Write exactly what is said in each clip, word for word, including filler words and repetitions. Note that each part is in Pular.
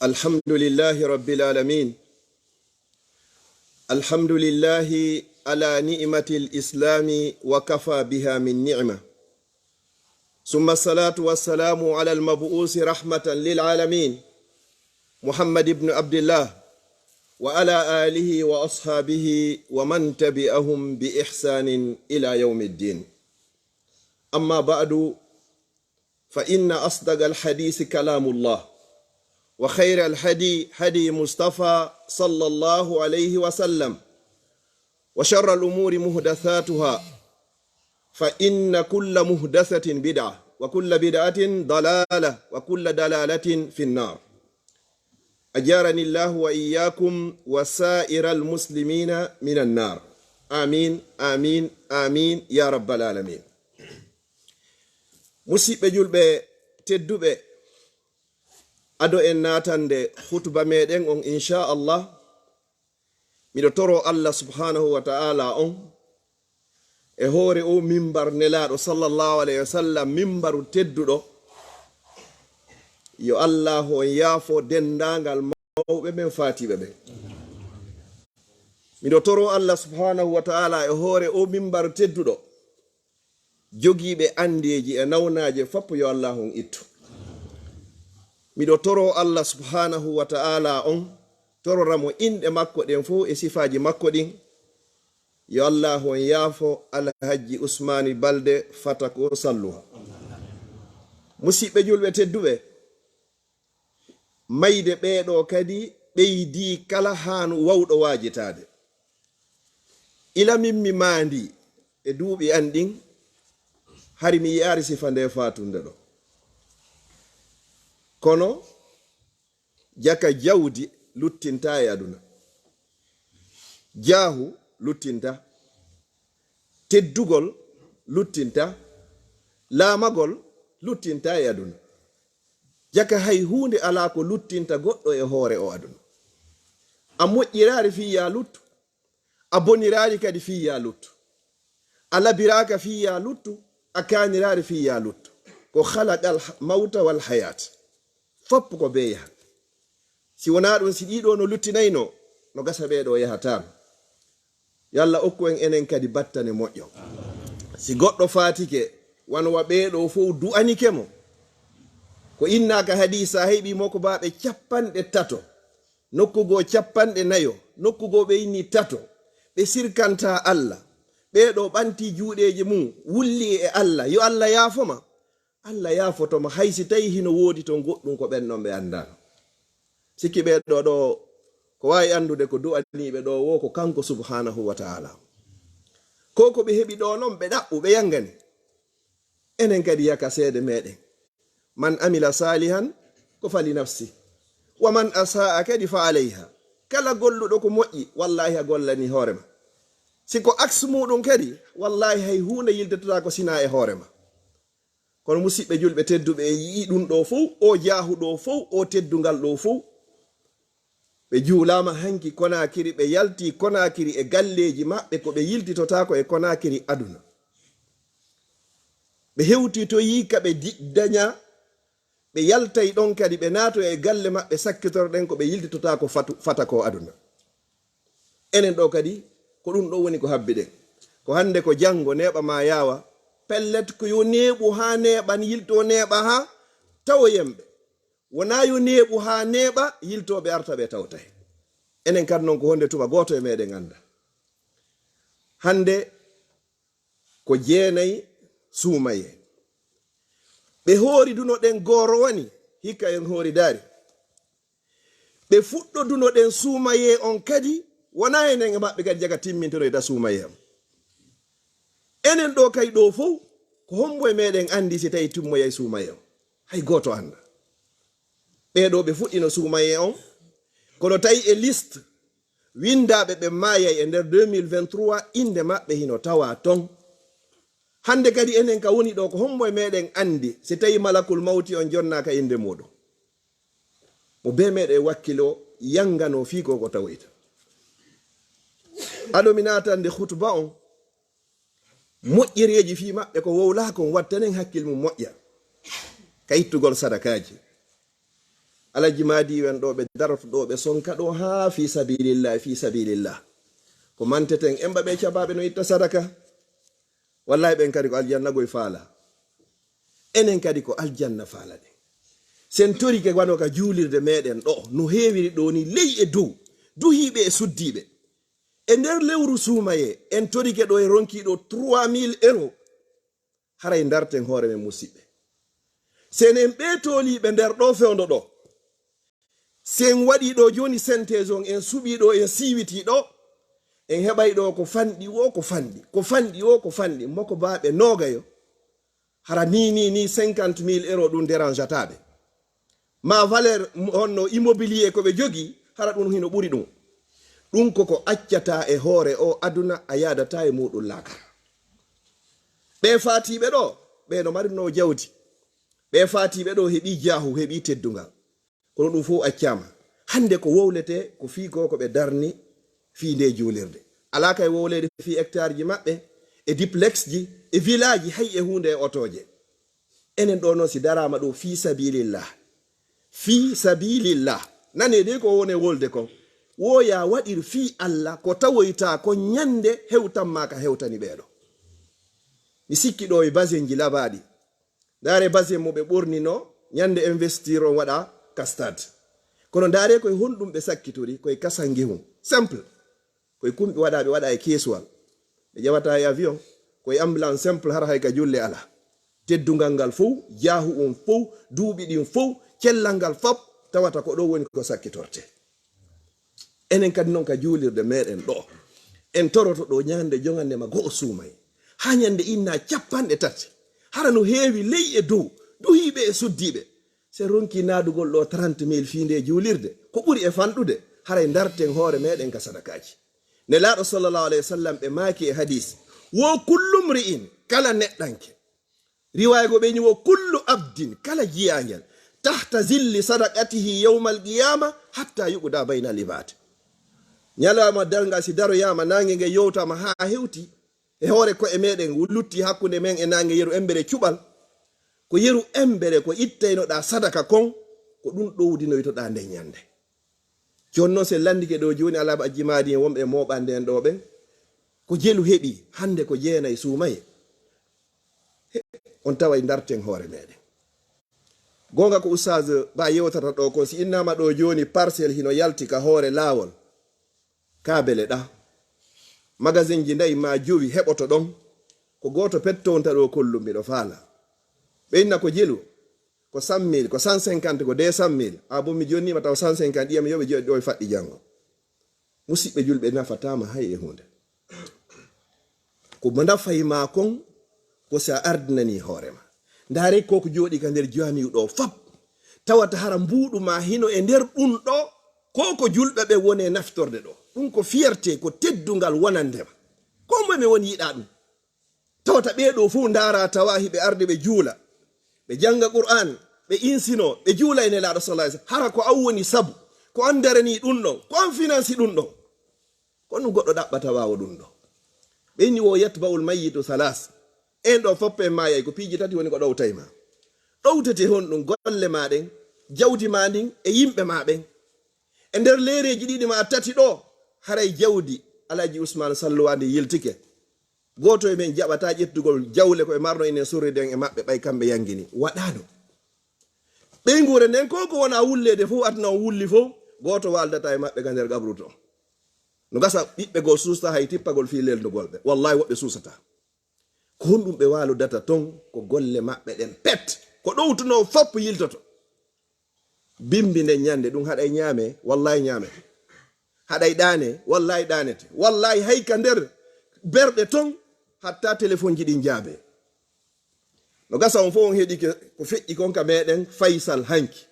الحمد لله رب العالمين. الحمد لله على نعمة الإسلام وكفى بها من نعمة. ثم الصلاة والسلام على المبعوث رحمة للعالمين محمد بن عبد الله وعلى آله وأصحابه ومن تبعهم بإحسان إلى يوم الدين. أما بعد، فإن أصدق الحديث كلام الله، وخير الهدي هدي مصطفى صلى الله عليه وسلم، وشر الأمور محدثاتها، فإن كل محدثة بدعة، وكل بدعة ضلالة، وكل ضلالة في النار. أجارني الله وإياكم وسائر المسلمين من النار. آمين، آمين، آمين يا رب العالمين. Musiɓɓe julɓe tedduɓe, ado en naatande hutuba meɗen on, insha Allah, miɗo toro Allah subhanahu wa ta'ala on e hoore o mimbar Nelaaɗo sallallahu alayhi wa sallam, mimbaru tedduɗo, yo Allah on yaafo denndaangal mawɓe ɓen, faatiiɓe ɓen. Miɗo toro Allah subhanahu wa ta'ala e hoore o mimbaru tedduɗo, jogiiɓe anndeeji e nawnaaje fof, yo Allah on ittu. Miɗo toro Allah subhanahu wa ta'ala on, torora mo inɗe makko ɗen fof e sifaaji makko ɗin. Yo Allah on yaafo Alhajji Usmaani Balde Fatako Salluha. Musiɓɓe julɓe tedduɓe, mayde ɓee ɗoo kadi ɓeydii kala haanu wawɗo waajitaade. Ila min mi maandii e duuɓi an ɗin, hari mi yi'aali sifa ndee faatunde ɗoo. Kono jaka jawdi luttintaa e aduna. Jaahu luttintaa. Teddugol luttintaa. Laamagol luttintaa e aduna. Jaka hay huunde alaa ko luttinta goɗɗo e hoore o aduna. A moƴƴiraali fii yaa luttu, a boniraali kadi fii yaa luttu. A labiraaka fii yaa luttu, a kaaniraali fii yaa luttu. Ko khalaqal mawta wal hayaat. Fof ko bee yaha. Si wonaa ɗun, si ɗii ɗoo no luttinaynoo, no gasa ɓee ɗoo yahataano. Yo Allah okku en enen kadi battane moƴƴo. Si goɗɗo faatike, wano wa ɓee ɗoo fow du'anike mo, ko innaaka hadiisa, heɓii mo ko baaɓe cappanɗe tato, nokku goo cappanɗe nayo, nokku goo ɓe inni tato, ɓe sirkantaa Allah, ɓee ɗoo ɓantii juuɗeeji mum, wullii e Allah, yo Allah yaafo ma. Allah yaafoto ma, hay si tawii hino woodi ton goɗɗun ko ɓen non ɓe anndaano. Sikki ɓee ɗoo ɗoo, ko waawi anndude ko du'aniiɓe ɗoo woo ko kanko subhaanahu wa ta'aalaa. Ko ko ɓe heɓi ɗoo non, ɓe ɗaɓɓu, ɓe yangani. Enen kadi yaka seede meɗen. Man amila saalihan ko fali nafsi. Wa man asaa kadi fa alayha. Kala golluɗo ko moƴƴi, wallaahi a gollani hoore ma. Si ko aks muɗum kadi, wallaahi hay huunde yiltotaako sinaa e hoore ma. Kono musiɓɓe julɓe tedduɓe, en yi'ii ɗun ɗoo fow, oo jaahu ɗoo fow, oo teddungal ɗoo fow. Ɓe juulaama hanki Konaakiri, ɓe yaltii Konaakiri e galleeji maɓɓe, ko ɓe yiltitotaako e Konaakiri aduna. Ɓe hewtitoyii ka ɓe di-, dañaa, ɓe yaltay ɗon kadi, ɓe naatoya e galle maɓɓe sakkitorɗen ko ɓe yiltitotaako fatu-, fata ko aduna. Enen ɗoo kadi, ko ɗun ɗoo woni ko habbi ɗen. Ko hannde ko janngo, neeɓa maa yaawa, pellet ko yo neeɓu haa neeɓan, yiltoo neeɓa haa tawoyen ɓe. Wonaa yo neeɓu haa neeɓa, yiltooɓe arta ɓe tawtay. Enen kadi non ko honde tuma gooto e meɗen annda. Hannde ko jeenay suumayee. Ɓe hoori duno ɗen gooro wani, hikka en hoori daari. Ɓe fuɗɗo duno ɗen suumayee on kadi, wonaa enen e maɓɓe kadi jaka timmintinoyta suumayee on. Enen ɗoo kay ɗoo fow, ko hombo e meɗen anndi si tawi timmoyay suumayee on? Hay gooto annda. Ɓee ɗoo ɓe fuɗɗino suumayee on, kono tawi e liste winndaaɓe ɓe maayay e nder deux mille vingt-trois, innde maɓɓe hino tawaa ton. Hannde kadi enen ka woni ɗoo, ko hombo e meɗen anndi si tawi malakul mawti on jonnaaka innde muɗum? Mo bee meɗen wakkiloo, yanganoo fii ko ko tawoyta. Ado mi naatande hutuba on, moƴƴereeji fii maɓɓe ko wowlaa kon, wattanen hakkil mum moƴƴa ka ittugol sadakaaji. Alaji Maadi en ɗo ɓe daroto ɗo ɓe sonka ɗo haa fi sabilillah, fi sabilillah. Ko manteten en ɓaɓe cabaaɓe no itta sadaka. Wallahi ɓen kadi ko aljanna goy faala. Enen kadi ko aljanna faalaɗen. Sen torike wano ka juulirde meɗen ɗo, no heewiri ɗo ni ley e dow, duhiiɓe e suddiiɓe. E nder lewru suumayee, en torike ɗo e ronki ɗo trois mille euros. Haray darten hoore men musiɓɓe. Sen en ɓe tooliiɓe nder ɗo fewndo ɗo. Si en waɗii ɗo jooni synthèse on, en suɓii ɗo, en siiwitii ɗo, en heɓay ɗo ko fanɗi wo, ko fanɗi, ko fanɗi wo, ko fanɗi. Moko baaɓe noogayo, hara ni, ni, ni cinquante mille euros ɗum dérangeataa ɓe. Ma valeur honno immobilier ko ɓe jogii, hara ɗum hino ɓuri ɗum. Ɗum ko ko accataa e hoore o aduna, a yaadataa e muɗum laakara. Ɓe faatiiɓe ɗo, ɓe no marinoo jawdi. Ɓe faatiiɓe ɗo heɓii jaahu, heɓii teddungal. Kono ɗum fof accaama. Hannde ko wowletee ko fii ko ko ɓe darni fii nde juulirde. Alaa kay wowleede fii hectare ji maɓɓe, e duplex ji, e village ji, hay e huunde e otooje. Enen ɗo noon si daraama ɗo fii sabilillah. Fii sabilillah. Nanee de ko wone wolde kon. Wo ya waɗir fii Allah ko tawoyta kon ñande hewtan ma ka hewtani ɓeeɗo. Mi sikki ɗo e basenji labaaɗi. Ndaare basin mo ɓe ɓornino, ñande investir on waɗa ka stade. Kono ndaare koye honɗum ɓe sakkitori, koye kasangihun. Simple. Koye kumɓe waɗa, ɓe waɗa e keesuwal. Ɓe ƴawata e avion, koye ambulance simple har hay ka julle alaa. Teddungal ngal fow, jaahu on fow, duuɓi ɗin fow, cellal ngal fop, tawata ko ɗo woni ko sakkitorte. Enen kadi non ka juulirde meɗen ɗo, en toroto ɗo ñande jongannde ma go'o suumay. Haa ñande inna cappanɗe tati. Hara no heewi ley e dow, duhiiɓe e suddiiɓe. Se ronki naadugol ɗo trente mille fii nde juulirde, ko ɓuri e fanɗude, haray darten hoore meɗen ka sadakaaji. Nelaaɗo sallallahu alayhi wa sallam ɓe maaki e hadiis, wo kullu mri'in, kala neɗɗanke, riwaaya goo ɓe ni wo kullu abdin, kala jiyaangel, tahta zilli sadaqatihi yawmal qiyama hatta yuqda baynal ibad. Ñalawma darngal si daroyaama naange nge yowtaama haa hewti, e hoore ko'e meɗen lutti hakkunde men e naange yeru embere cuɓal. Ko yeru embere ko ittaynoɗaa sadaka kon, ko ɗum ɗowdinoytoɗaa nden ñande. Jooni non, si en lanndike ɗoo jooni, alaa ba jimaadi en wonɓe e mooɓande en ɗoo ɓen, ko jelu heɓi, hannde ko jeenay suumaye. He, on taway ndarten hoore meɗen. Goonga ko Oustaz Ba yewtata ɗoo kon, si innaama ɗoo jooni parcelle hino yalti ka hoore laawol, kaabele ɗaa, magasinji nayi maa jowi heɓoto ɗon, ko gooto petto wonta ɗoo kollum miɗo faala. Ɓe inna ko jelu, ko cent mille, ko cent cinquante, ko deux cent mille. A bon, mi jonnii ma taw cent cinquante, ƴi'am yo ɓe joɗi ɗo e faɗɗi janngo. Musiɓɓe julɓe, nafataama hay e huunde. Ko mo nafay maa kon, ko si a ardinanii hoore ma. Ndaare ko ko jooɗi ka nder jaamiu ɗo fop. Tawata hara mbuuɗu ma hino e nder ɗum ɗo, ko ko julɓe ɓe woni e naftorde ɗo. Ɗum ko fierté, ko teddungal wonande ma. Ko moye men woni yiɗaa ɗum? Tawata ɓee ɗoo fof ndaara tawa hiɓe arde ɓe juula, ɓe jannga Qur'aan, ɓe insinoo, ɓe juula e Nelaaɗo sallallaahu alayhi wa sallam. Hara ko an woni sabu, ko an daranii ɗum ɗon, ko an finansi ɗum ɗon. Ko ɗum goɗɗo ɗaɓɓata waawo ɗum ɗoo. Ɓe inni wo yatba'ul mayyitu salaas. En ɗoo fof en maayay, ko piiji tati woni ko ɗowtay ma. Ɗowtete honɗum? Golle ma ɗen, jawdi ma ndin, e yimɓe ma ɓen. E nder leereeji ɗiɗi maa tati ɗoo, haray jawdi, Alhaji Usmaan Salluwaa, ndi yiltike. Gooto e men jaɓataa ƴettugol jawle ko ɓe marno enen sorriden e maɓɓe, ɓay kamɓe yangini. Waɗaano. Ɓeynguure nden, ko ko wona wulleede fof, aduna on wulli fof, gooto waaldataa e maɓɓe ka nder qabru ton. No gasa ɓiɓɓe goo suusta hay tippagol fii lelndugol ɓe. Wallaahi, woɓɓe suusataa. Ko honɗum ɓe waalodata ton? Ko golle maɓɓe ɗen pet. Ko ɗowtunoo fof yiltoto. Bimbi nden ñande, ɗum haɗay ñaame, wallaahi ñaamete. Haɗay ɗaane, wallaahi ɗaanete. Wallaahi hay ka nder berɗe ton, hatta telefonji ɗin jaabe. No gasa on fof on heɗike ko feƴƴi kon ka meɗen Faysal hanki.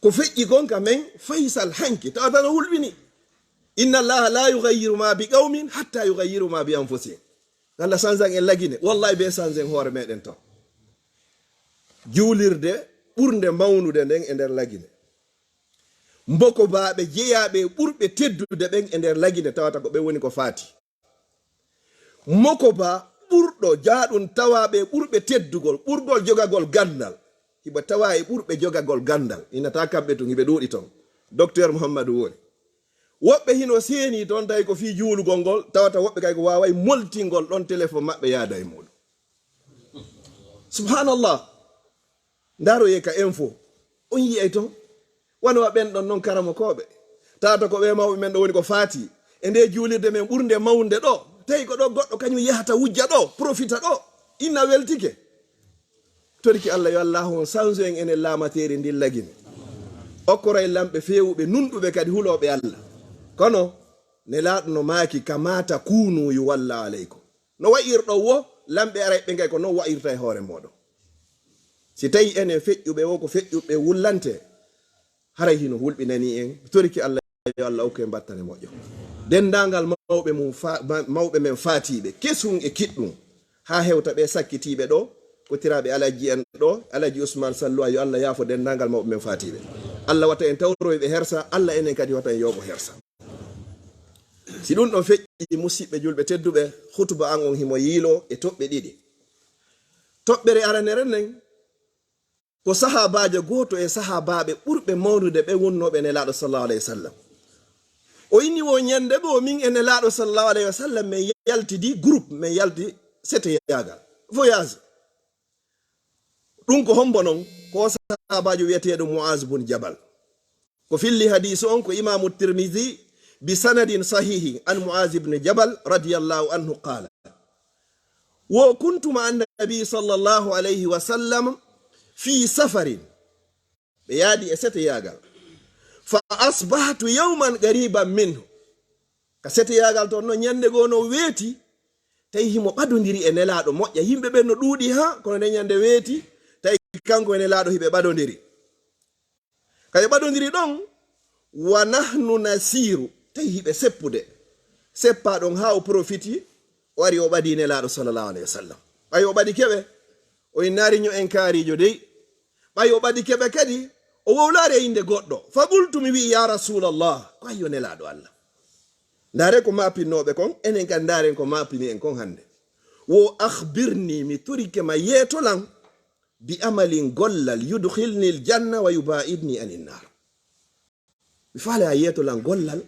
Ko feƴƴi kon ka men Faysal hanki, tawata no hulɓini. Inna Allaha la yughayyiru ma bi qawmin hatta yughayyiru ma bi anfusihim. Allah sanzan en lagine, wallahi be sanzen hoore meɗen ton. Juulirde ɓurnde mawnude nden e nder lagine. Mboko baaɓe jeyaaɓe e ɓurɓe teddude ɓen e nder lagine, tawata ko ɓen woni ko faati. Moko ba ɓurɗo jaaɗum tawaaɓe e ɓurɓe teddugol, ɓurgol jogagol ganndal. Hiɓe tawaa e ɓurɓe jogagol ganndal, ina taa kamɓe tun, hiɓe ɗuuɗi ton. Docteur Muhammadu woni. Woɓɓe hino seenii ton, tawi ko fii juulugol ngol, tawata woɓɓe kay ko waaway moltingol ɗon telefon maɓɓe yaada e muuɗum. Subhanallah. Ndaroyee ka info. On yi'ay ton. Wano wa ɓen ɗon non karamokooɓe. Tawata ko ɓe mawɓe men ɗo woni ko faati. E nde juulirde men ɓurnde mawnde ɗo. Tawi ko ɗo goɗɗo kañum yahata wujja ɗo, profita ɗo. Inna weltike. Toriki Allah yo Allaahu on sansu en enen laamateeri ndin lagine. Okkoray lamɓe feewuɓe, nunɗuɓe kadi hulooɓe Allah. Kono, Nelaaɗo no maaki, "Kamata kunu yuwalla aleykum." No wa'irɗon wo, lamɓe aray ɓe ngay ko non wa'irta e hoore mooɗon. Si tawi enen feƴƴuɓe wo ko feƴƴuɓe wullante, haray hino hulɓinani en. Toriki Allah, yo Allah okku en battane moƴƴo. Denndaangal mawɓe mum fa-, ma-, mawɓe men faatiiɓe, kesun e kiɗɗun, haa hewta ɓe sakkitiiɓe ɗo, ko tiraaɓe Alhaji en ɗo, Alhaji Usman Salluwa, yo Allah yaafo denndaangal mawɓe men faatiiɓe. Allah wata en tawroy ɓe hersa, Allah enen kadi wata en yoɓo hersa. Si ɗun ɗon feƴƴi, musiɓɓe julɓe tedduɓe, hutuba an on himo yiiloo e toɓɓe ɗiɗi. Toɓɓere aranere nden, ko sahaabaajo gooto e sahaabaaɓe ɓurɓe mawnude ɓe wonnooɓe Nelaaɗo sallallahu alayhi wa sallam. O inni wo ñande goo min e Nelaaɗo sallallahu alayhi wa sallam men yaltidi groupe, men yalti seteyaagal, voyage. Ɗun ko hombo non? Ko sahaabaajo wi'eteeɗo Mu'az bun Jabal. Ko filli hadiisu on ko Imaamu Tirmidhi bi sanadin sahihi an Mu'az ibn Jabal radiyallahu anhu qaala, "Wo kuntu ma'a annabi sallallahu alayhi wa sallam fi safarin." Ɓe yaadi e seteyaagal. "Fa asbahtu yawman qariban minhu." Ka seteyaagal ton no ñande goo no weeti, tawi himo ɓadondiri e Nelaaɗo moƴƴa. Yimɓe ɓen no ɗuuɗi ha, kono nde ñande weeti, tawi kanko e Nelaaɗo hiɓe ɓadondiri. Ka ɓe ɓadondiri ɗon, "wa nahnu nasiru", tawi hiɓe seppude. Seppaa ɗon haa o profiti, o ari o ɓadii Nelaaɗo sallallahu alayhi wa sallam. Ɓay o ɓadike ɓe, o innaari ño'en kaariijo dey. Ɓay o ɓadike ɓe kadi, o wowlaari e innde goɗɗo. "Fa qultu", mi wi'i, "Ya Rasulallah", ko ayyo Nelaaɗo Allah. Ndaare ko maapinnooɓe kon, enen kan ndaaren ko maapini en kon hannde. "Wo akhbirni", mi torike ma yeeto lan, "bi amalin gollal, yudkhilni aljanna wa yubaidni anin naar." Mi faala a yeeto lan gollal,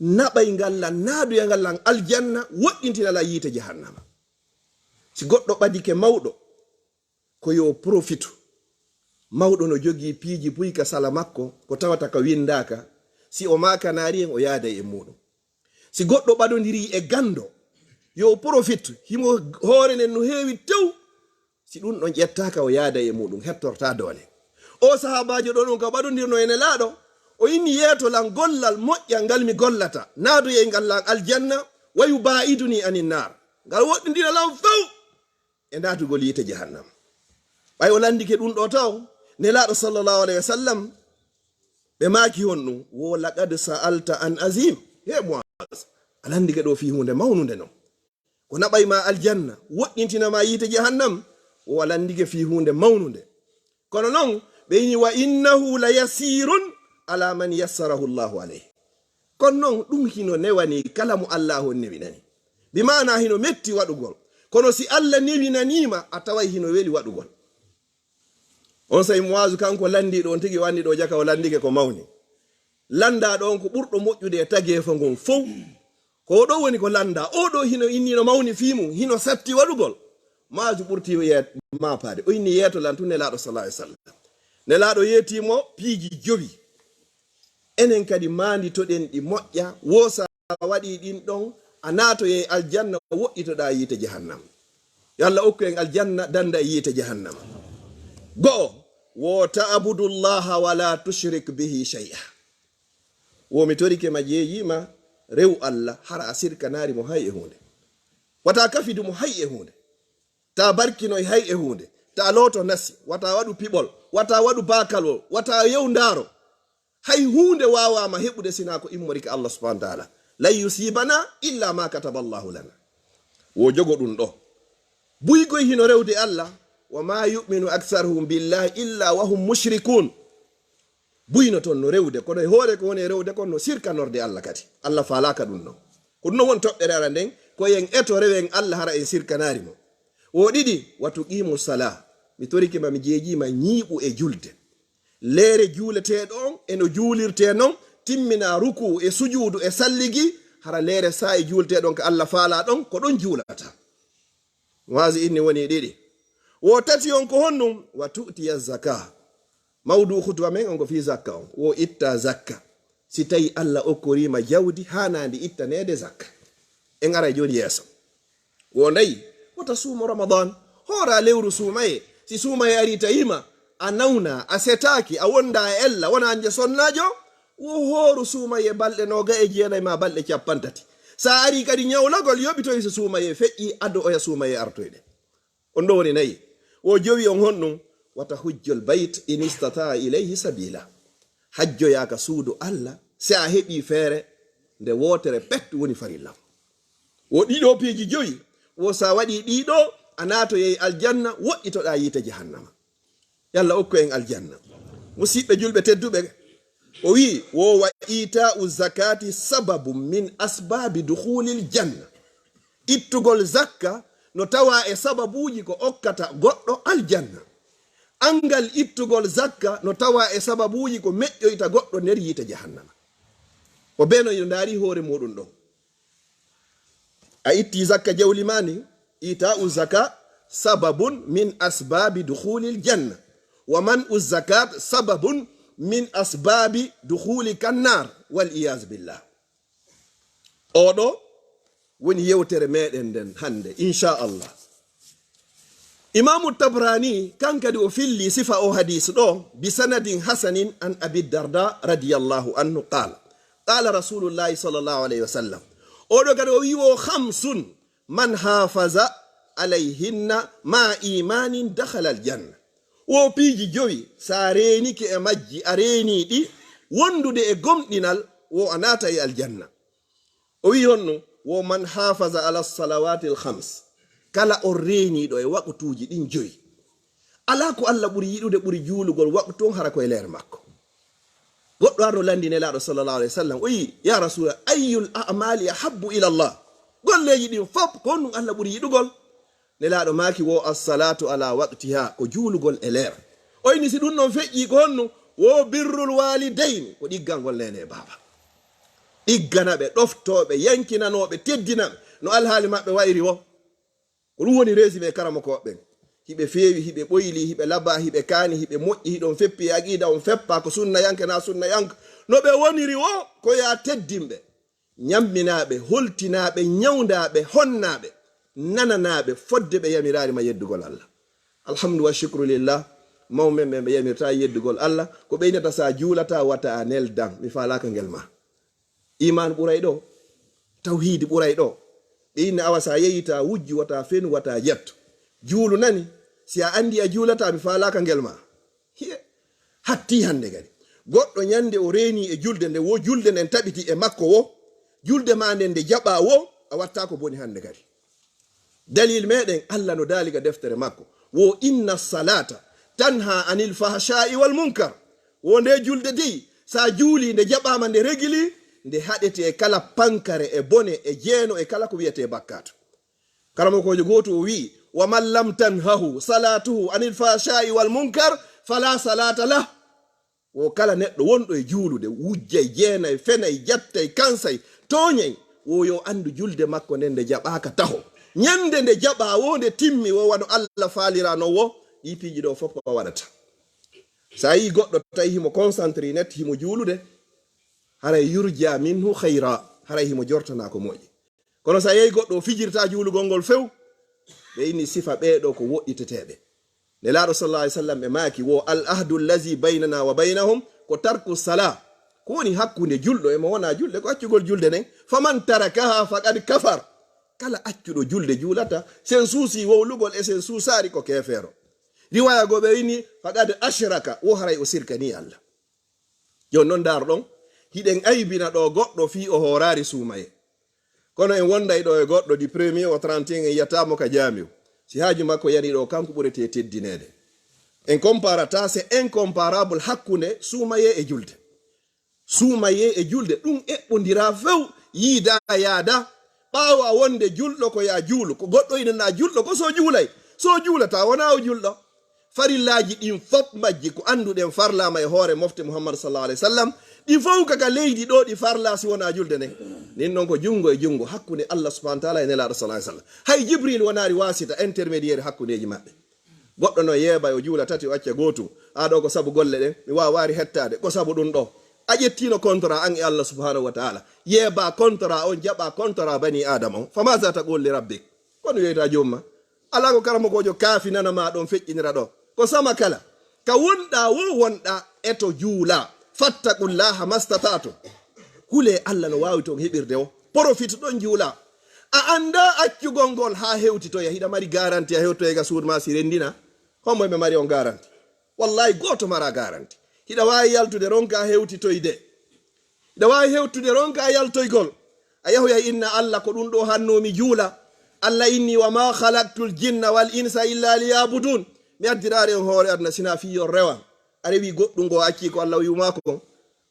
naɓay ngal lan, naadoya ngal lan aljanna, woɗɗintina lan yiite jahannama. Si goɗɗo ɓadike mawɗo, ko yo profitu. Mawɗo no jogii piiji buy ka sala makko, ko tawata ka winndaaka, si o maakanaari en, o yaaday e muuɗum. Si goɗɗo ɓadondirii e ganndo, yo o profit, himo hoore nden no heewi tew. Si ɗun ɗon ƴettaaka, o yaaday e muuɗum, hettortaa doole. O sahaabaajo ɗon on ka ɓadondirno e Nelaaɗo, o inni, "Yeeto lan gollal moƴƴal ngal mi gollata, naadoyay ngal lan aljanna, wa yubaa'iduni anin naar. Ngal woɗɗindina lan few e naatugol yiite jahannam." Ɓay o lanndike ɗun ɗoo taw, Nelaaɗo sallallahu alayhi wa sallam, ɓe maaki honɗun? Wo, "Laqad sa'alta an azim." He Mu'az, a lanndike ɗoo fii huunde mawnunde non. Ko naɓay ma aljanna, woɗɗintina ma yiite jahannam, wo a lanndike fii huunde mawnunde. Kono non, ɓe inni, "Wa innahu la yasirun ala man yassarahu Allahu alayhi." Kono non, ɗun hino newani kala mo Allaahu on newinani. Bi maanaa hino metti waɗugol. Kono si Alla newinanii ma, a taway hino weli waɗugol. On saa'i Mu'aazu kanko lanndiiɗo on tigi, o anndi ɗoo jaka o lanndike ko mawni. Lanndaaɗo on ko ɓurɗo moƴƴude e tageefo ngon fow. Ko o ɗoo woni ko lanndaa. Oo ɗoo hino inni no mawni fii mun, hino satti waɗugol. Mu'aazu ɓurti ye-, maapaade. O inni yeeto lan tun Nelaaɗo sallallahu alaihi wasallam. Nelaaɗo yeetii mo piiji jowi. Enen kadi maanditoɗen ɗi moƴƴa, woo sa waɗii ɗin ɗon, a naatoyay aljanna, woɗɗitoɗaa yiite jahannama. Yo Alla okku en aljanna, dannda e yiite jahannama. Go'o, wo ta'budullaha wa la tushrik bihi shay'a. Wo mi torike ma, jeeyii ma, rew Alla, hara a sirkanaari mo hay e huunde. Wata kafidu mo hay e huunde. Ta barkinoy hay e huunde. Ta looto nasi, wata waɗu piɓol, wata waɗu baakalol, wata yew ndaaro. Hay huunde waawaama heɓude sinaa ko immori ka Allah subhanahu wa ta'ala. "Lan yusibana illa ma kataba Allahu lana." Wo jogo ɗun ɗoo. Buygoy hino rewde Allah, "Wa ma yu'minu aktharuhum billahi illa wa hum mushrikun." Buy no ton no rewde, kono e hoore ko woni e rewde kon no sirkanorde Allah kadi. Allah faalaaka ɗun non. Ko ɗun non woni toɓɓere aran nden, ko en eto rewen Allah hara en sirkanaari mo. Wo ɗiɗi, "Wa tuqimu salah." Mi torike ma, mi jeejii ma, ñiiɓu e julde. Leere juuleteeɗo on e no juulirtee non, timminaa rukuu e sujuudu e salligi, hara leere saa'i juuleteeɗo on ka Alla faalaa ɗon, ko ɗon juulataa. Waazi inni woni ɗiɗi. Wo tati on ko honɗun? Wa tu'tiya zaka. Mawdu khutba men on ko fii zakka on. Wo itta zakka. Si tawi Alla okkorii ma jawdi haanaandi ittaneede zakka. En aray jooni yeeso. Wo nayi, wota suumo Ramadan. Hoora lewru suumaye. Si suumaye arii tawi ma, a nawna, a setaaki, a wonda e ella, wona anje sonnaajo, wo hooru suumaye balɗe nooga e jeenay ma balɗe cappanɗe tati. Sa arii kadi ñawlagol, yoɓitoy so suumaye feƴƴi, ado oya suumaye artoyɗe. On ɗo woni nayi. Wo jowi on honɗun? Wata hujjol bayt in istata ilayhi sabila. Hajjoyaa ka suudu Alla, si a heɓii feere, nde wootere pet woni farilla. Wo ɗiɗo piiji jowi, wo sa waɗii ɗiɗo, a naatoyay aljanna, woɗɗitoɗaa yiite jahannama. Yalla okku en aljanna. Musiɓɓe julɓe tedduɓe, o wi'i, wo wa ita'u zakati sababu min asbabi dukhulil janna. Ittugol zakka no tawa e sababuuji ko okkata goɗɗo aljanna. Angal ittugol zakka no tawa e sababuuji ko meƴƴoyta goɗɗo nder yiite jahannama. Ko bee no ino ndaari hoore muuɗum ɗon. A itti zakka jawli ma ni, ita'u zaka sababun min asbabi dukhulil janna. Wa man'u zakat sababun min asbabi dukhuli kannar. Wal iyaz billah. Oɗo woni yewtere meɗen nden hannde, insha Allah. Imaamu Tabrani, kan kadi o filli sifa o hadis ɗo, bi sanadin hasanin an Abi Darda radiyallahu anhu qala, qala Rasulullahi sallallahu alayhi wa sallam. Oɗo kadi o wi'i wo khamsun man hafaza alayhinna ma imanin dakhala al janna. Wo piiji jowi, sa reenike e majji, a reenii ɗi, wondude e gomɗinal, wo a naata e aljanna. O wi'i honno, wo man hafaza ala salawatil khams. Kala on reeniiɗo e waqtuuji ɗin joyi. Alaa ko Alla ɓuri yiɗude ɓuri juulugol waqtu on hara ko e leer makko. Goɗɗo arno landi Nelaaɗo sallallahu alayhi wa sallam, o wi'i, ya Rasuula, ayyul a'mali ahabbu ila Allah? Golleeji ɗin fop, ko honɗun Alla ɓuri yiɗugol? Nelaaɗo maaki wo assalatu ala waqtiha, ko juulugol e leer. O inni si ɗun ɗon feƴƴii ko honno? Wo birrul walidayni, ko ɗiggangol neene e baaba. Ɗiggana ɓe, ɗoftoo ɓe, yankinanoo ɓe, teddina ɓe, no alhaali maɓɓe wa'iri wo. Ko ɗun woni résumé karamokooɓe ɓen. Hiɓe feewi, hiɓe ɓoyli, hiɓe labaa, hiɓe kaani, hiɓe moƴƴi, hiɗon feppi e aqiida, on feppaa ko sunnayanke naa sunnayanke. No ɓe woniri wo, ko yo a teddin ɓe. Ñamminaa ɓe, holtinaa ɓe, ñawndaa ɓe, honnaa ɓe, nananaa ɓe, fodde ɓe yamiraali ma yeddugol Alla. Alhamdu wa shukru lillah, mawɓe ɓen ɓe yamirtaa yeddugol Alla, ko ɓe innata sa juulataa wata a neldan, mi faalaaka ngel ma. Iman ɓuray ɗo, tawhiidi ɓuray ɗo. Ɓe inna awa sa yehi ta wujju wata fenu wata jattu. Juulu nani, si a anndi a juulataa mi faalaaka ngel ma. Hiye, hatti hannde kadi. Goɗɗo ñande o reeni e julde nde, wo julde nden taɓiti e makko wo, julde ma nden nde jaɓaa wo, a watta ko boni hannde kadi. Dalil meɗen, Alla no daali ga deftere makko, wo inna salata tanha anil fahsha'i wal munkar. Wo nde julde dey, sa juuli nde jaɓaama nde regili, nde haɗete e kala pankare e bone e jeeno e kala ko wi'etee bakkaatu. Karamokoojo gooto o wi'i, wa man lam tanhahu salatuhu anil fahsha'i wal munkar fala salata lah. Wo kala neɗɗo wonɗo e juulude, wujjay, jeenay, fenay, jattay, kansay, tooñay, wo yo anndu julde makko nden nde jaɓaaka taho. Ñande nde jaɓaa wo nde timmi wo wano Alla faalira non wo, ɗii piiji ɗoo fof o waɗata. Sa yii goɗɗo tawi himo concentré net, himo juulude, haray yurja minhu khayra, haray himo jortanaa ko moƴƴi. Kono sa yehi goɗɗo o fijirta juulugol ngol few, ɓe inni sifa ɓee ɗoo ko woɗɗiteteeɓe. Nelaaɗo sallallahu alaihi wasallam ɓe maaki wo al ahdu allazi baynana wa baynahum ko tarku sala. Ko woni hakkunde julɗo e mo wona julɗo ko accugol julde nden. Faman tarakaha faqad kafar. Kala accuɗo julde juulata, sen suusi wowlugol e sen suusaari ko keefeero. Riwaya goo ɓe inni faqad ashraka, wo haray o sirkanii Alla. Jooni non ndaar ɗon, hiɗen aybina ɗoo goɗɗo fii o hooraari suumaye. Kono en wonday ɗoo e goɗɗo du premier au trente et un en yiyataa mo ka jaamiw. Si haaju makko yanii ɗoo, kanko ɓuretee teddineede. En comparata, c'est incomparable hakkunde suumaye e julde. Suumaye e julde, ɗun eɓɓondiraa few, yiidaa yaadaa. Ɓaawo a wonde julɗo ko yaa juulu, ko goɗɗo ina naa julɗo ko so juulay. So juulataa wonaa o julɗo. Farillaaji ɗin fof majji ko annduɗen farlaama e hoore mofte Muhammad sallallahu alaihi wasallam. Ɗi fof ka ka leydi ɗo ɗi farlaa si wonaa julde nden. Nin non ko junngo e junngo hakkunde Allah subhanahu wa ta'ala e Nelaaɗo sallallahu alaihi wasallam. Hay Jibril wonaari wasita, intermédiaire, hakkundeeji maɓɓe. Goɗɗo no yeeba yo juula tati o acca gootu. Aa ɗo ko sabu golle ɗen, mi waawaari hettaade. Ko sabu ɗum ɗo. A ƴettiino contrat an e Allah subhanahu wa ta'ala. Yeeba contrat on, jaɓa contrat bani Adama on. Fa maza taqul li rabbik? Kono wi'ayta joomum ma. Alaa ko karamokoojo kaafi nana ma ɗon feƴƴinira ɗo. Ko sama kala. Ka wonɗaa wo wonɗaa e to juula. Fattaqullaha mastata'tum. Hulee Allah no waawi ton heɓirde o. Porofit ɗon juula. A anndaa accugol ngol haa hewtitoya. Hiɗa mari garanti a hewtoyay ka suudu ma si renndina? Hombo e ɓe mari on garanti? Wallahi gooto mara garanti. Hiɗa waawi yaltude ronka hewtitoyde. Hiɗa waawi hewtude ronka yaltoygol. A yahoyay inna Allah ko ɗum ɗo hanno mi juula. Allah inni wa ma khalaqtul jinna wal insa illa liya'budun. Mi addiraari on hoore aduna sina fii yo rewan. A rewi goɗɗum ngo a accii ko Allah wi'u maa kon.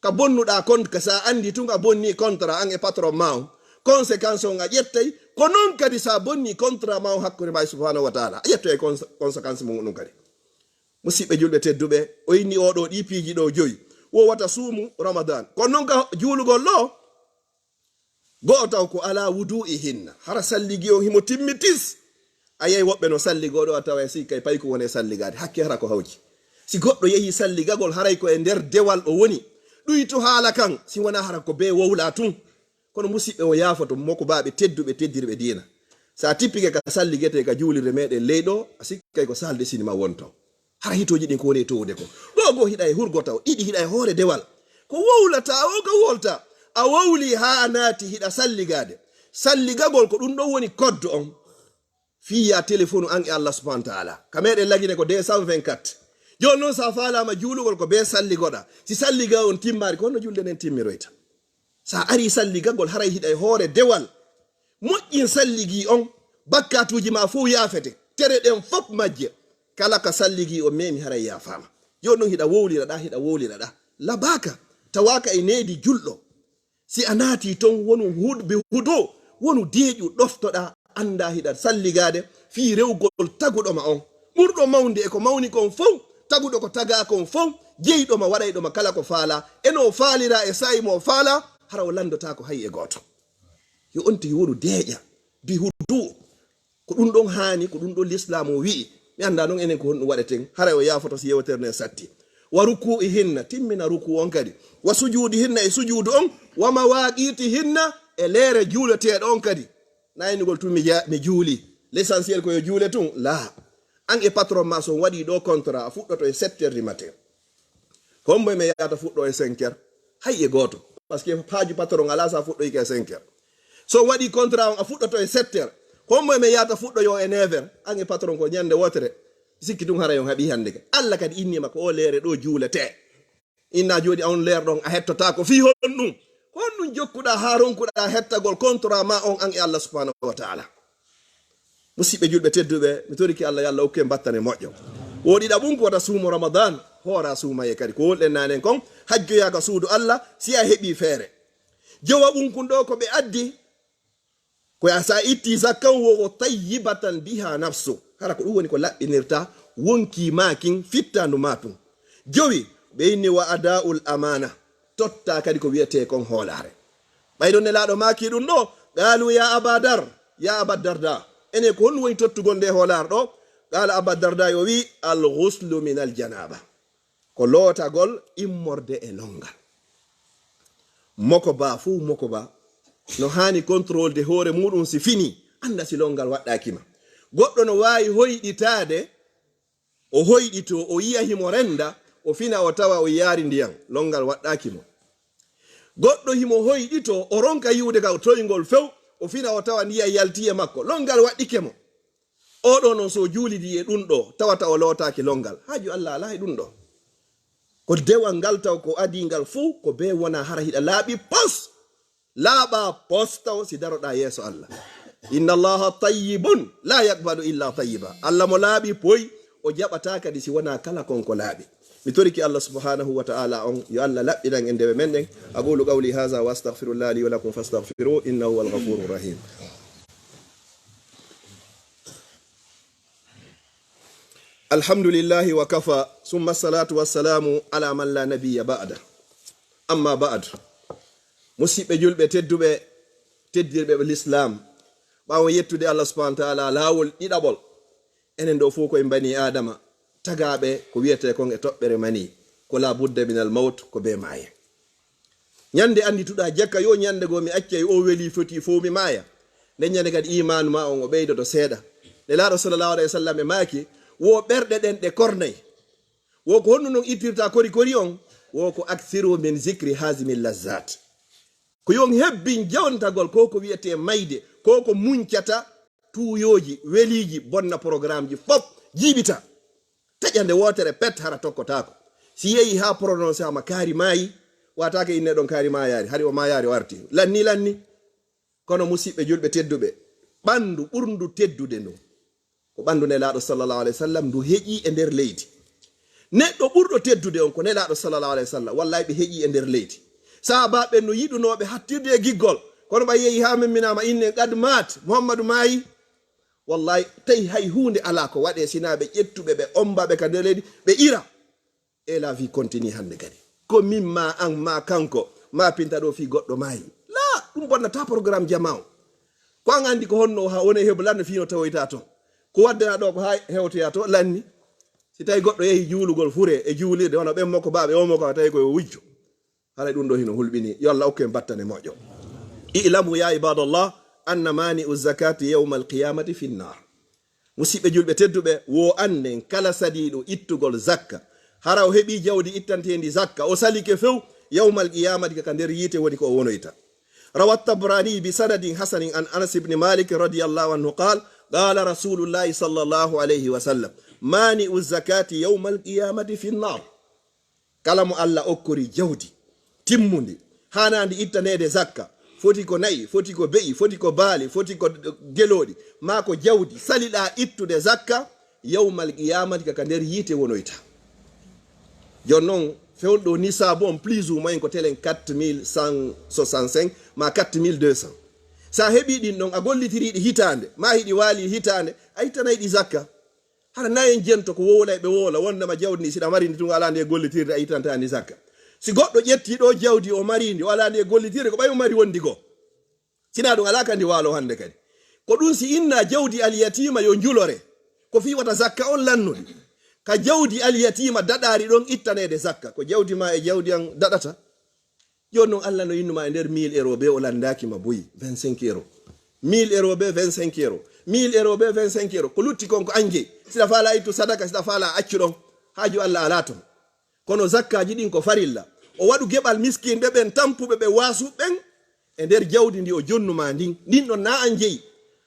Ka bonnuɗaa kon, ka sa anndi tun a bonni contrat an e patron maa on. Conséquence on a ƴettay, ko non kadi sa bonni contrat maa on hakkunde maa e subhanahu wa ta'ala. A ƴettoyay cons-, conséquence mun ɗum kadi. Musidɓe julɓe tedduɓe, o inni oɗo ɗi piiji ɗo joyi. Wo wata suumu Ramadan. Kono non ka juulugol ɗo, go'o taw ko ala wudu'i hinna. Hara salligi on himo timmi tis. A yey woɓɓe no salligoo ɗo a tawa e si kay payko woni e salligaade. Hakke hara ko hawji. Si goɗɗo yehi salligagol haray ko e nder dewal o woni. Ɗuytu haala kan si wona hara ko bee wowla tun. Kono musiɓɓe o yaafoto mokobaaɓe tedduɓe teddirɓe diina. Sa tippike ka salligete ka juulirde meɗen ley ɗo, a sikkay ko salde sinima wonto. Hara hitooji ɗin ko woni e towude ko. Ɗo goo hiɗa e hurgo taw, ɗiɗi hiɗa e hoore dewal. Ko wowlata o ka wolta. A wowli haa a naati hiɗa salligaade. Salligagol ko ɗum ɗon woni koddo on. Fii ya telefonu an e Allah subhanahu wa ta'ala. Ka meɗen lagine ko deux cent vingt-quatre. Jooni non sa faalaama juulugol ko bee salligoɗa. Si salliga on timmaari, ko honno julde nden timmiroyta? Sa ari salligagol haray hiɗa e hoore dewal. Moƴƴin salligi on, bakkatuuji ma fow yaafete. Tere ɗen fow majje. Kala ka salligi on memi haray yaafaama. Yo non hiɗa wowlira ɗa, hiɗa wowlira ɗa. Labaaka, tawaaka e needi julɗo. Si a naati ton wonu hud-, bi hudu, wonu deeƴu ɗoftoɗa, annda hiɗa salligaade fii rewgol taguɗo ma on. Ɓurɗo mawnde e ko mawni kon fow, taguɗo ko tagaa kon fow, jeyɗo ma, waɗayɗo ma kala ko faala, e no faalira e saa'i mo faala, hara o landotaako hay e gooto. Yo on tigi wonu deeƴa, bi hudu. Ko ɗum ɗon haani, ko ɗum ɗon Lislaam o wi'i. Mi anndaa non enen ko honɗum waɗeten, haray o yaafoto si yewtere nden satti. Wa ruku'i hinna, timmina ruku on kadi. Wa sujudi hinna e sujudu on, wa mawaqiti hinna e leere juuleteeɗo on kadi. Na innugol tun mi ja-, mi juuli. L'essentiel ko yo juule tun? Laa. An e patron ma so on waɗi ɗo contrat, a fuɗɗoto e sept heures du matin. Hombo e men yaata fuɗɗo e cinq heures? Hay e gooto. Parce que haaju patron alaa sa fuɗɗoyke e cinq heures. So on waɗi contrat on a fuɗɗoto e sept heures. Hombo e men yaata fuɗɗoyo e neuf heures? An e patron ko ñande wootere. Sikki tun haray on haɓi hande ka. Allah kadi innima ko o leere ɗo juulete. Inna jooni on leer ɗon a hettotaako fii honɗum? Ko honɗum jokkuɗa haa ronkuɗa hettagol contrat ma on an e Allah subhanahu wa ta'ala? Musiɓɓe julɓe tedduɓe, mi torike Allah, yo Allah okku en battane moƴƴo. Wo ɗiɗaɓun ko wata suumo Ramadan, hoora suumaye kadi. Ko wolɗen naanen kon, hajjoyaa ka suudu Allah, si a heɓi feere. Jowaɓun kun ɗo ko ɓe addi, ko ya sa itti zakkan wo, wo tayyibatan biha nafsu. Hara ko ɗum woni ko laɓɓinirta wonki maakin fittandu ma tun. Jowi, ɓe inni wa ada'ul amana. Totta kadi ko wi'etee kon hoolaare. Ɓay ɗon Nelaaɗo maaki ɗum ɗo, qaalu ya Aba Dar, ya Aba Darda, enen ko honɗum woni tottugol nde hoolaare ɗo? Qaala Aba Darda yo wi'i, al ghuslu min al janaba. Ko lootagol immorde e longal. Mokoba fow mokoba no haani contrôle de hoore muɗum si fini, annda si longal waɗɗaaki ma. Goɗɗo no waawi hoyɗitaade, o hoyɗitoo, o yi'a himo renda, o fina o tawa o yaari ndiyam, longal waɗɗaaki mo. Goɗɗo himo hoyɗitoo, o ronka yi'ude ka toyngol few, o fina o tawa ndiyam yaltii e makko, longal waɗɗike mo. Oo ɗoo non so o juulidii e ɗum ɗoo, tawata o lootaaki longal. Haaju Allah alaa e ɗum ɗoo. Ko dewal ngal taw ko adii ngal fuu, ko bee wonaa hara hiɗa laaɓi pos. Laaɓaa pos taw si daroɗaa yeeso Allah. Inna Allaha tayyibun la yaqbalu illa tayyiba. Allah mo laaɓi poy, o jaɓataa kadi si wonaa kala kon ko laaɓi. Mi torike Allah subhanahu wa ta'ala on, yo Allah laɓɓinan en dewe men ɗen. Aqulu qawli hadha wa astaghfirullah li wa lakum fastaghfiruhu innahu huwal ghafurur rahim. Alhamdulillahi wa kafa, summa salatu wassalamu ala man la nabiyya ba'da. Amma ba'd. Musiɓɓe julɓe tedduɓe, teddirɓe ɓe Lislaam, ɓaawo yettude Allah subhanahu wa ta'ala laawol ɗiɗaɓol, enen ɗo fof koye bani Aadama, tagaaɓe ko wiyetee kon e toɓɓere mani, ko la budda minal mawt, ko bee maaye. Ñande anndituɗaa jaka, yo ñande goo mi accay o weli foti fow mi maaya. Nden ñande kadi iimaanu maa on o ɓeydoto seeɗa. Nelaaɗo sallallahu alayhi wa sallam e maaki, wo ɓerɗe ɗen ɗe kornay. Wo ko honno non ittirta kori kori on? Wo ko aksiru min zikri hazimi lazzat. Ko yo on hebbin jawntagol ko ko wiyetee mayde, ko ko muncata tuuyooji, weliiji, bonna programmeji fof, jiiɓita. Taƴa nde wootere pet hara tokkotaako. Si yehi haa prononce ama kaari maayi, wataake inne ɗon kaari maayaari, hari o maayaari o arti. Lanni, lanni. Kono musiɓɓe julɓe tedduɓe, ɓanndu ɓurndu teddude ndu, ko ɓanndu Nelaaɗo sallallahu alayhi wa sallam, ndu heƴi e nder leydi. Neɗɗo ɓurɗo teddude on ko Nelaaɗo sallallahu alayhi wa sallam, wallahi ɓe heƴi e nder leydi. Sahaabaaɓe no yiɗunooɓe hattirde e giggol, kono ɓay yehi haa memminaama inne qad maat, Muhammadu maayi. Wallahi, tawi hay huunde alaa ko waɗee, sinaa ɓe ƴettuɓe, ɓe omba ɓe ka nder leydi, ɓe ira. Et la vie continue hannde kadi. Ko min ma an, ma kanko, ma pinta ɗo fii goɗɗo maayi. La, ɗum bonnata programme jama on. Ko an anndi ko honno ha woni e heblande fii no tawoyta ton. Ko waddana ɗo ko ha hewtoya to lanni. Si tawi goɗɗo yehi juulugol fure e juulirde, wano ɓen mo ko baaɓe, o mo ko tawi ko yo wujjo. Haray ɗum ɗo hino hulɓini. Yo Allah okku en battane moƴƴo. I'lamu ya ibadallah, anna mani'u zakati yawmal qiyamati fin nar. Musiɓɓe julɓe tedduɓe, wo annden kala saliiɗo ittugol zakka, hara o heɓii jawdi ittanteendi zakka, o salike few, yawmal qiyamati ka nder yiite woni ko o wonoyta. Rawa Tabrani bi sanadin hasanin an Anas ibn Malik radiyallahu anhu qal, qala Rasulullahi sallallahu alayhi wa sallam, mani'u zakati yawmal qiyamati fi nnar. Kala mo Alla okkori jawdi timmundi, haanaandi ittaneede zakka, foti ko na'i, foti ko be'i, foti ko baali, foti ko gelooɗi, maa ko jawdi saliɗaa ittude zakka, yawmal qiyaamati ka, ka nder yiite wonoyta. Jooni non, fewndo nisaabu on, plus ou moins ko telen quatre mille cent soixante-cinq maa quatre mille deux cents. So a heɓii ɗin ɗon, a gollitirii ɗi hitaande, maa hiɗi waali hitaande, a ittanay ɗi zakka. Hara na en jento ko wowlay ɓe wowla, wondema jawdi ndi, si ɗa mari ndi tun, alaa nde gollitirde, a ittantaa ndi zakka. Si goɗɗo ƴetti ɗo jawdi, o mari ndi, o alaa nde gollitirde, ko ɓay o mari wondi goo. Sinaa ɗun, alaa ka ndi waalo hannde kadi. Ko ɗun si inna jawdi alyatiima yo njulore, ko fii wata zakka on lannu ɗi. Ka jawdi alyatiima daɗaari ɗon ittaneede zakka, ko jawdi maa e jawdi an daɗata. Jooni non, Alla no innu ma e nder mille euro be o lanndaaki ma buy, vingt-cinq euro. Mille euro be vingt-cinq euro. Mille euro be vingt-cinq euro. Ko lutti kon ko an jeyi. Si ɗa faalaa ittu sadaka, si ɗa faalaa accu ɗon. Haaju Alla alaa ton. Kono zakkaaji ɗin ko farilla. O waɗu geɓal miskinɓe ɓen, tampuɓe ɓe waasu ɓen e nder jawdi ndi o jonnu ma ndin. Ndin ɗon na an jeyi.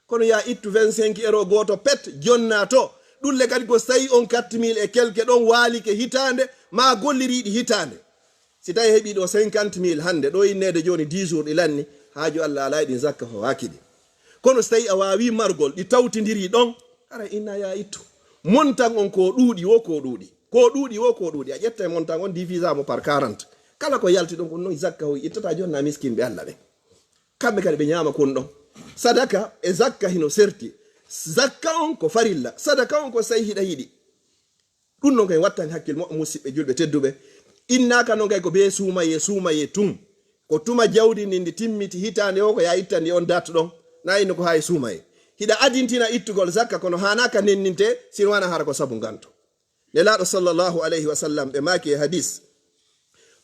Kono yaa ittu vingt-cinq euro gooto pet, jonnaa to. Ɗun le kadi ko si tawi on quatre mille et quelque ɗon waalike hitaande, maa golliriiɗi hitaande. Si tawi heɓii ɗo cinquante mille hannde, ɗo inneede jooni dix jours ɗi lanni, haaju Alla alaa e ɗin zakka fawaaki ɗi. Kono si tawi a waawii margol, ɗi tawtindirii ɗon, hara inna yaa ittu. Montan on ko ɗuuɗi wo ko ɗuuɗi. Ko ɗuuɗi wo ko ɗuuɗi. A ƴetta e montan on, divisa mo par quarante. Kala ko yalti ɗon, ko non zakka hoy ittata jonna miskinɓe Alla ɓen. Kamɓe kadi ɓe ñaama kon ɗon. Sadaka e zakka hino serti. Zakka on ko farilla. Sadaka on ko si tawi hiɗa yiɗi. Ɗun non kay wattan hakkil mo, musiɓɓe julɓe tedduɓe. Innaaka non kay ko bee suumayee, suumayee tun. Ko tuma jawdi ndin ndi timmiti hitaande o ko yaa ittandi on date ɗon. Na inno ko haa e suumayee. Hiɗa adintina ittugol zakka kono haanaaka nenninte, si wanaa hara ko sabu nganto. Nelaaɗo sallallahu alayhi wa sallam ɓe maaki e hadis,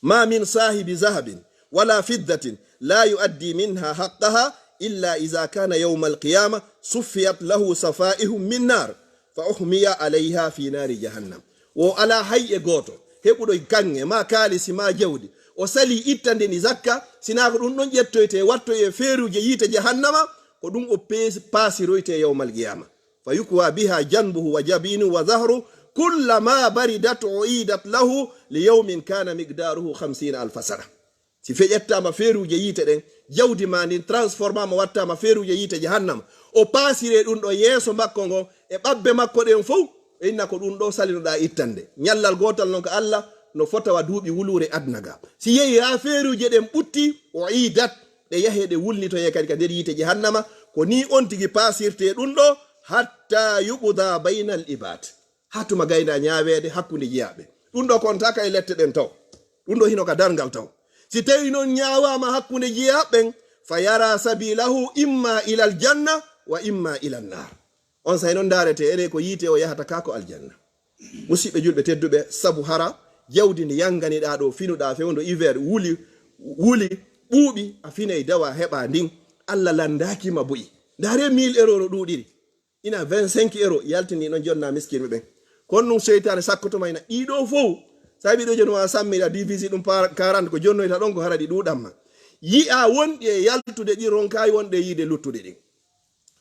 ما من صاحب ذهب ولا فضة لا يؤدي منها حقها إلا إذا كان يوم القيامة صفيت له صفائح من نار فأحمي عليها في نار جهنم. Wo alaa hay e gooto heɓuɗo ganŋe maa kaalisi maa jawdi, o salii ittande ndi zakka, sinaa ko ɗun ɗon ƴettoytee wattoyee feeruuje yiite jahannama, ko ɗun o pees-, paasiroytee yawmal qiyaama. فيكوى بها جنبه وجبينه وظهره كلما بردت أعيدت له ليوم كان مقداره خمسين ألف سنة. Si fe ƴettaama feeruuje yiite ɗen, jawdi maa ndin transformaama, wattaama feeruuje yiite jahannama, o paasiree ɗun ɗo yeeso makko ngon e ɓabbe makko ɗen fow, o inna ko ɗun ɗo salinoɗaa ittande. Ñallal gootal non ka Alla no fota wa duuɓi wuluure aduna ga. Si yehii haa feeruuje ɗen ɓuttii, أعيدت, ɗe yahee ɗe wulnitoyee kadi ka nder yiite jahannama. Ko nii on tigi paasirtee ɗun ɗo, حتى يقضى بين العباد. Haa tuma gayna ñaaweede hakkunde jiyaaɓe. Ɗun ɗoo kontaaka e lette ɗen taw. Ɗun ɗoo hino ka darngal taw. Si tawii non ñaawaama hakkunde jiyaaɓe ɓen, fa yara sabilahu imma ilal janna wa imma ilal naar. On saa'i non ndaarete, ere ko yiite o yahata kaa ko aljanna. Musiɓɓe julɓe tedduɓe, sabu hara jawdi ndi yanganiɗaa ɗoo, finuɗaa fewndo hiver, wuli, wuli, ɓuuɓi, a finay dawa heɓaa ndin, Alla lanndaaki ma buy. Ndaaree mille euro no ɗuuɗiri. Ina vingt-cinq euro yaltini ɗon jonna miskinɓe ɓen. Kono ɗum seytaane sakkoto ma ina ɗii ɗoo fow. Sabi ɗoo joni ma sammira divisi ɗum par quarante ko jonnoyta ɗon ko hara ɗi ɗuuɗan ma. Yi'aa wonɗi e yaltude ɗi ronkaayi wonɗe yiide luttuɗi ɗin.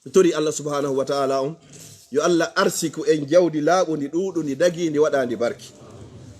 Mi tori Allah subhanahu wa ta'ala on, yo Allah arsiku en jawdi laaɓundi, ɗuuɗundi, dagiindi, waɗaandi barki.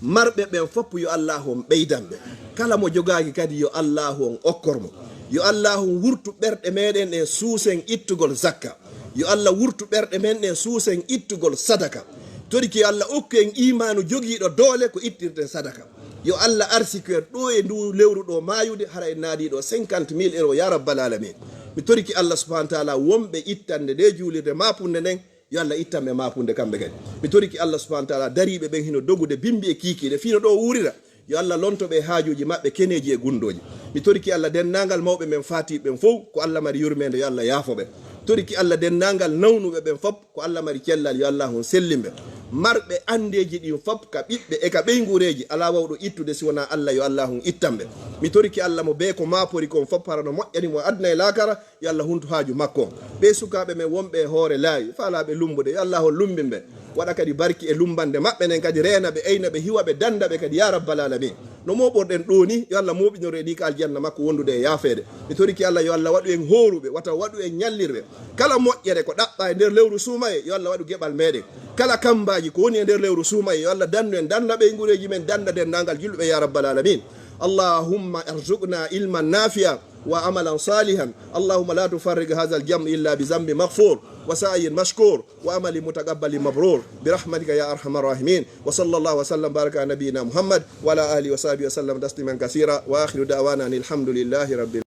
Marɓe ɓen fof yo Allaahu on ɓeydan ɓe. Kala mo jogaaki kadi yo Allaahu on okkor mo. Yo Allaahu on wurtu ɓerɗe meɗen ɗen suusen ittugol zakka. Yo Allah wurtu ɓerɗe men ɗen suusen ittugol sadaka. Toriki yo Allah okku en iimaanu jogiiɗo doole ko ittirten sadaka. Yo Allah arsiku en ɗoo e nduu lewru ɗoo maayude, hara en naadii ɗoo cinquante mille euros, ya rabbal alamin. Mi toriki Allah subhanahu wa ta'ala wonɓe ittande nde juulirde maapunde nden, yo Allah ittan ɓe maapunde kamɓe kadi. Mi toriki Allah subhanahu wa ta'ala dariiɓe ɓen hino dogude bimbi e kiikiiɗe, fii no ɗoo wuurira. Yo Allah lonto ɓe e haajuuji maɓɓe keneeji e gunndooji. Mi toriki Allah denndaangal mawɓe men faatiiɓe ɓen fow, ko Allah mari yurmeende, yo Allah yaafo ɓe. Toriki Allah denndaangal nawnuɓe ɓen fof, ko Allah mari cellal, yo Allah on sellin ɓe. Marɓe anndeeji ɗin fof ka ɓiɓɓe e ka ɓeynguureeji, alaa wawɗo ittude si wonaa Allah, yo Allah on ittan ɓe. Mi toriki Allah mo bee ko maapori kon fof, hara no moƴƴani mo aduna e laakara, yo Allah huntu haaju makko on. Ɓee sukaaɓe men wonɓe e hoore laawi, faalaaɓe lummbude, yo Allah on lummbin ɓe. Waɗa kadi barki e lummbande maɓɓe nden, kadi reena ɓe, eyna ɓe, hiwa ɓe, dannda ɓe kadi, ya rabbal alamin. No mooɓorɗen ɗoo ni, yo Allah mooɓinor en ɗi ka aljanna makko wondude e yaafeede. Mi toriki Allah, yo Allah waɗu en hooruɓe, wata waɗu en ñallirɓe. Kala moƴƴere ko ɗaɓɓaa e nder lewru suumayee, yo Allah waɗu geɓal meɗen. Kala kammbaaji ko woni e nder lewru suumayee, yo Allah dandu en, dannda ɓeynguureeji men, dannda denndaangal julɓe, ya rabbal alamin. اللهم ارزقنا علما نافعا وعملا صالحا. اللهم لا تفرق هذا الجمع إلا بذنب مغفور وسعي مشكور وعمل متقبل مبرور برحمتك يا أرحم الراحمين. وصلى الله وسلم وبارك على نبينا محمد وعلى آله وصحبه وسلم تسليما كثيرا. وآخر دعوانا أن الحمد لله رب العالمين.